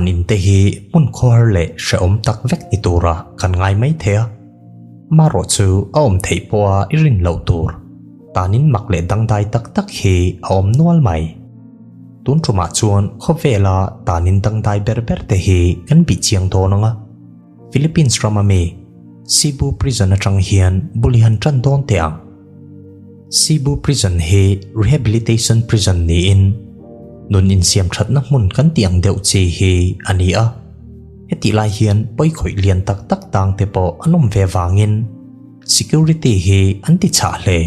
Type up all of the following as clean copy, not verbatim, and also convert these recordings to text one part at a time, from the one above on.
Tan in te hi hmun khawhar leh hrehawm tak vek ni turah kan ngai mai thei a. Amaherawh chu a awm theih pawha i rin loh tur tan in mak leh dangdai tak tak hi a awm nual mai. Tun tumah chuan khawvela tan in dangdai ber ber te hi kan bih chiang dawn ang a. Philippines rama mi Cebu Prison atang hian bul i han tan dawn teh ang. Cebu Prison hi Rehabilitation Prison niin nun insiam thatna hmun kan tih ang deuh chi hi a ni a. Hetih lai hian pawikhawih lian tak tak tang te pawh an awm ve vangin security hi an ti chhah hle.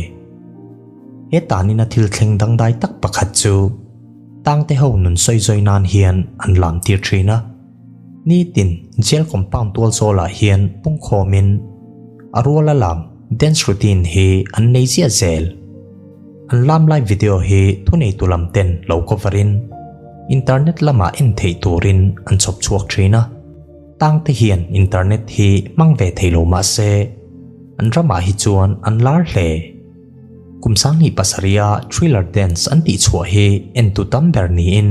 He tanin a thil thleng dangdai tak pakhat chu tangte ho nun sawizawi nan hian an lam tir thin a. Nitin jail compound tual zawlah hian pungkhawmin a ruala lam dance routine hi an nei ziah zel. An lam lai video hi thuneitu lam ten lo cover in internet lamah en theih turin an chhawp chhuak thin a. Tang te hian internet hi hmang ve thei lo mah se an ramah hi chuan an lar hle. Kum sanghnih pasarih a thriller dance an tih chhuah hi entu tam ber niin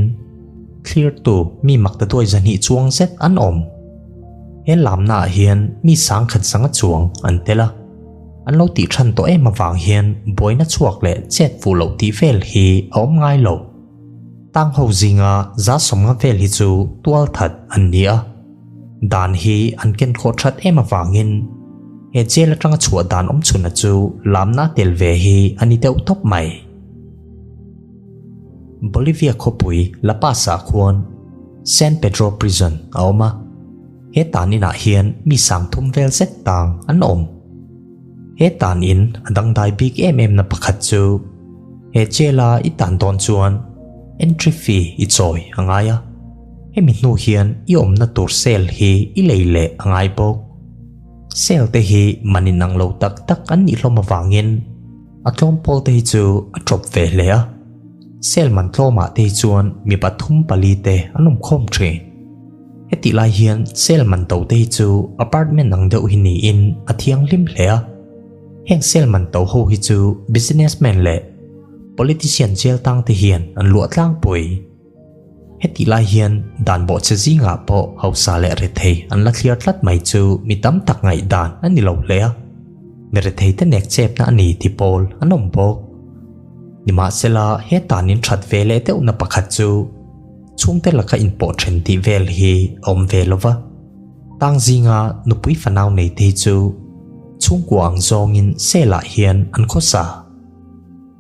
thlirtu mi makta duai zahnih chuang zet an awm. He lamna ah hian mi sangkhat zanga chuang an tel a, an lo tih than tawh em avang hian buaina chhuak leh chet fuh loh tih vel hi a awm ngai lo. Tang ho zinga za sawmnga vel hi chu tual that an ni a, dan hi an ken khawh that em avangin he jail atanga chhuah dan awm chhunna chu lamna tel ve hi a ni deuh tawp mai. Bolivia khawpui La Paz-ah khuan San Pedro Prison a awm a, he tan inah hian mi sang thum vel zet tang an awm. He tan in a dangdai bik em em na pakhat chu he jail-a i tan dawn chuan entry fee i chawi a ngai a, hemi hnu hian i awmna tur cell hi i lei leh a ngai bawk. Cell te hi man inang lo tak tak an nih hlawm avangin a tlawm pawl te hi chu a tawp ve hle a, cell man tlawmah te hi chuan mi pathum pali te an awm khawm thin. Hetih lai hian cell man to te hi chu apartment ang deuh hi niin a thianghlim hle a, heng cell man to ho hi chu businessman leh politician jail tang te hian an luah tlangpui. Hetih lai hian dan bawhchhe zingah pawh hausa leh rethei an la thliar tlat mai chu mi tam tak ngaihdan a ni lo hle a, mi rethei te nek chepna a ni ti pawl an awm bawk. Nimahsela he tanin that ve leh deuhna pakhat chu chhungte laka inpawh then tih vel hi a awm ve lo va, tang zinga nupui fanau nei te hi chu chhungkua ang zawngin sel ah hian an khawsa.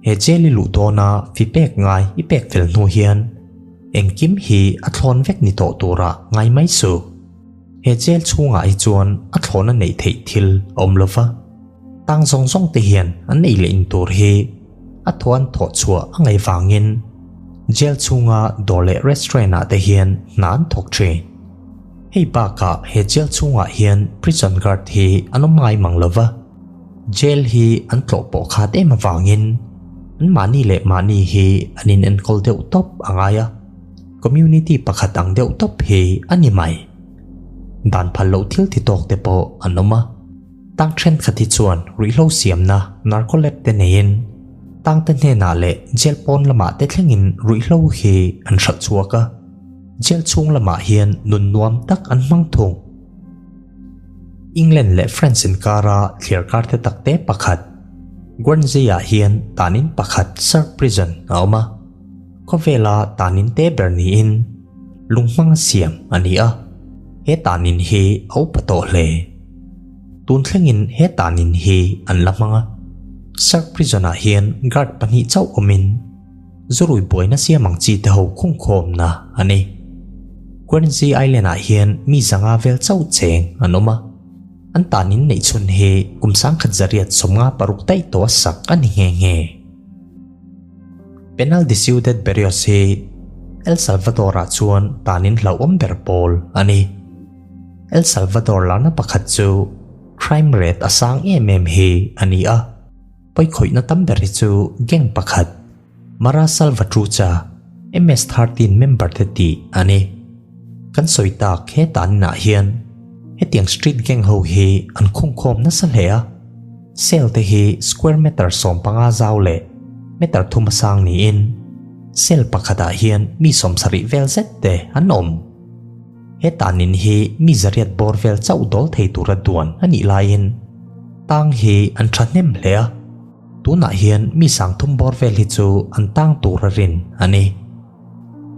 He jail i luh dawna fi pek ngai i pek fel hnu hian engkim hi a thlawn vek ni tawh tura ngai mai suh. He jail chhungah hi chuan a thlawna neih theih thil a awm lo va, tang zawng zawng te hian an ei leh in tur hi a thuan thawh chhuah a ngaih vangin jail chhunga dawr leh restaurant ah te hian hna an thawk thin. Hei bakah he jail chhungah hian prison guard hi an awm ngai mang lo va. Jail hi an tlawh pawh khat em avangin an mahni leh mahni hi an in enkawl deuh tawp a ngai a, community pakhat ang deuh tawp hi a ni mai. Dan phal loh thil ti tawk te pawh an awm a, tang thenkhat hi chuan ruihhlo siamna narcolepsy te neiin tangte hnenah leh jail pawn lamah te thlengin ruihhlo hi an hralh chhuak a, jail chhung lamah hian nun nuam tak an hmang thung. England leh France inkara thliar kar te tak te pakhat, Guernsey-ah hian tanin pakhat Sir Prison a awm a. Khawvela tanin te ber niin lunghmang siam a ni a, he tanin hi a upa tawh hle. Tun thlengin he tanin hi an la hmang a. Sir Prison-ah hian guard pahnih chauh awmin Zurui buaina siam ang chi te ho khungkhawmna a ni. Guernsey Island ah hian mi zanga vel chauh cheng an awm a, an tanin neih chhun hi kum sangkhat zariat 56 daih tawh a sak a ni nghe nghe. Penal de Ciudad Berrios hi El Salvador ah chuan tanin hlauhawm ber pawl a ni. El Salvador larna pakhat chu crime rate a sang em em hi a ni a. Pawikhawihna tam ber hi chu gang pakhat, Mara Salvatrucha, MS-13 member te tih a ni. Kan sawi tak he taninah hian hetiang street gang ho hi an khungkhawm nasa hle a, cell te hi square meter 15 zau leh meter thum a sang niin cell pakhatah hian mi 70 vel zet te an awm. He tan in hi mi zariat bawr vel chauh dawl thei tura duan a nih laiin tang hi an thahnem hle a, tunah hian mi sangthum bawr vel hi chu an tang tura rin a ni.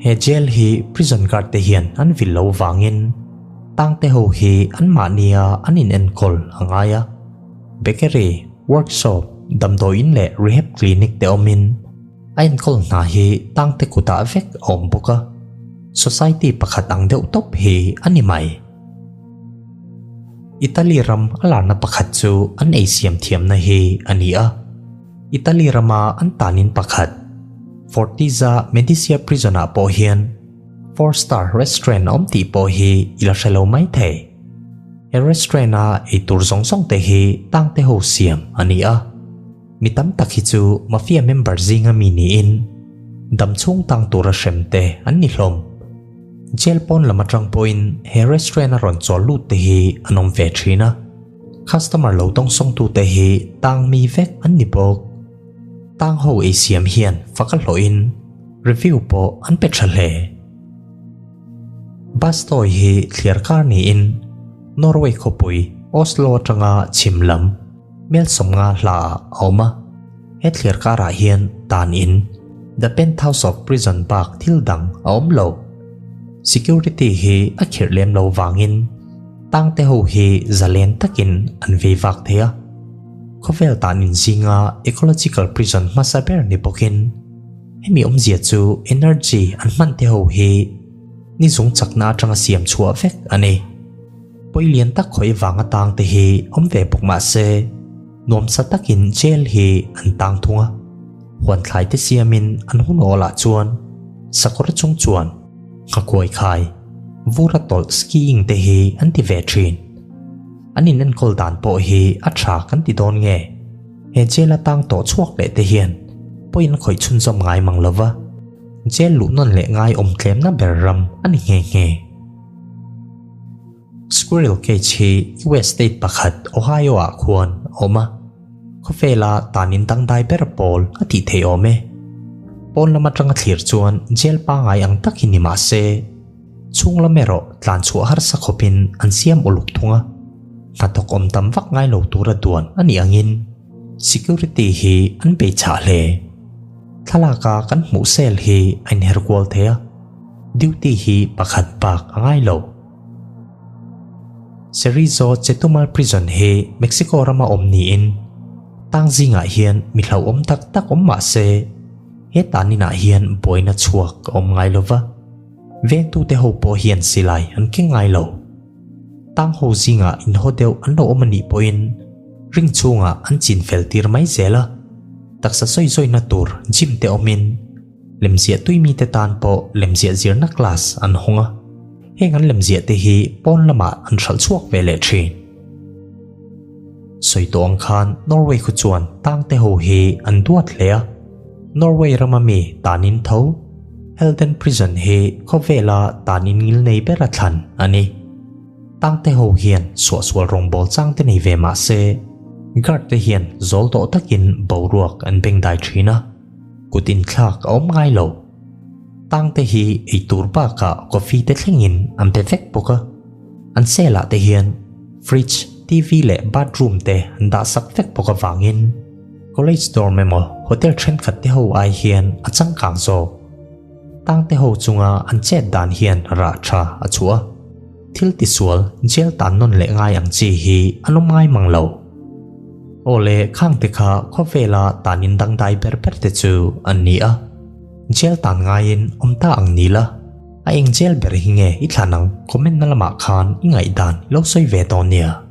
He jail hi prison guard te hian an vil lo vangin tang te ho hi an mahnia an in enkawl a ngai a. Bakery, workshop, damdawiin leh rehab clinic te awmin a enkawl hna hi tang te kutah vek a awm bawk a. Society pakhat ang deuh tawp hi a ni mai. Italy ram a larna pakhat chu an ei siam thiamna hi a ni a. Italy rama an tanin pakhat, Fortezza Medicea Prison-ah pawh hian four-star restaurant a awm tih pawh hi i la hre lo mai thei. He restaurant-a ei tur zawng zawng te hi tangte ho siam a ni a. Mi tam tak hi chu mafia member zinga mi niin dam chhung tang tura hrem te an ni hlawm. Jail pawn lam atang pawhin he restaurant-a rawn chawl lut te hi an awm ve thin a. Customer lo dawngsawngtute hi tang mi vek an ni bawk. Tang ho ei siam hian fak a hlawhin review pawh an pe tha hle. Bus tawi hi thliar kar niin Norway khawpui Oslo atanga chhim lam mel sawmnga hla ah a awm a. He thliar karah hian tan in The Penthouse of Prison bak thil dang a awm lo. Security hi a khirh lem lo vangin Tangte ho hi zalen takin an vei vak thei a, khawvel tan inzinga ecological prison hmasa ber ni bawkin hemi awmzia chu energy an hman te ho hi ni zung chakna atanga siam chhuah vek a ni. Pawi lian tak khawi vanga tangte hi awm ve bawk mah se nuamsa takin jail hi an tang thung a, huan thlai te siamin an hun awlah chuan sakawr chung chuan Nghakuai khai, vura tawlh skiing te hi an ti ve thin. An in enkawl dan pawh hi a tha kan ti dawn nge? He jail atang tawh chhuak leh te hian pawhin khawih chhunzawm ngai mang lova, jail luh nawn leh ngai awm tlemna ber ram a ni nghe nghe. Squirrel Cage hi US state pakhat Ohio ah khuan a awm a. Khawvela tanin dangdai ber pawl a tih theih awm e. Pawn lam atanga thlir chuan jail pangai ang tak hi ni mah se, chhung lam erawh tlan chhuah harsa khawpin an siam uluk thung a. Hnathawk awm tam vak ngai lo tura duan a nih angin security hi an bei chhah hle. Thlalaka kan hmuh cell hi a inher kual thei a, duty hi pakhat bak a ngai lo. Cerizo Chetumal Prison hi Mexico rama awm niin tang zingah hian mi hlauhawm tak tak awm mah se he taninah hian buaina chhuak a awm ngai lo va, vengtute ho pawh hian silai an keng ngai lo. Tang ho zingah inhaw deuh an lo awm a nih pawhin ring chhungah an chin fel tir mai zel a, taksa sawi zawina tur gym te awmin Lemziah tui mite tan pawh lemziah zirna class an hawng a, heng an lemziah te hi pawn lamah an hralh chhuak ve leh thin. Sawi tawh ang khan Norway khu chuan tangte ho hi an duat hle a, Norway rama mi tanin tho Halden Prison hi khawvela tanin ngilnei bera thlan a ni. Tangte ho hian suahsual rawngbâwl chang te nei ve mah se, guard te hian zawl tawh takin boruak an bengdai thin a. Kut inthlak a awm ngai lo. Tangte hi ei tur bakah coffee te thlengin an pe vek bawk a. An cell ah te hian fridge, TV leh bathroom te an dah sak vek bawk avangin college dorm emaw hotel thenkhat te ho ai hian a changkang zawk. Tangte ho chunga an chet dan hian rah tha a chhuah a. Thil tisual jail tan nawn leh ngai ang chi hi an awm ngai mang lo. Aw le khangte kha khawvela tanin dangdai ber ber te chu an ni a. Jail tan ngaiin awm ta ang ni la. A eng jail ber hi nge i thlan ang comment na lamah khan i ngaihdan i lo sawi ve dawn nia.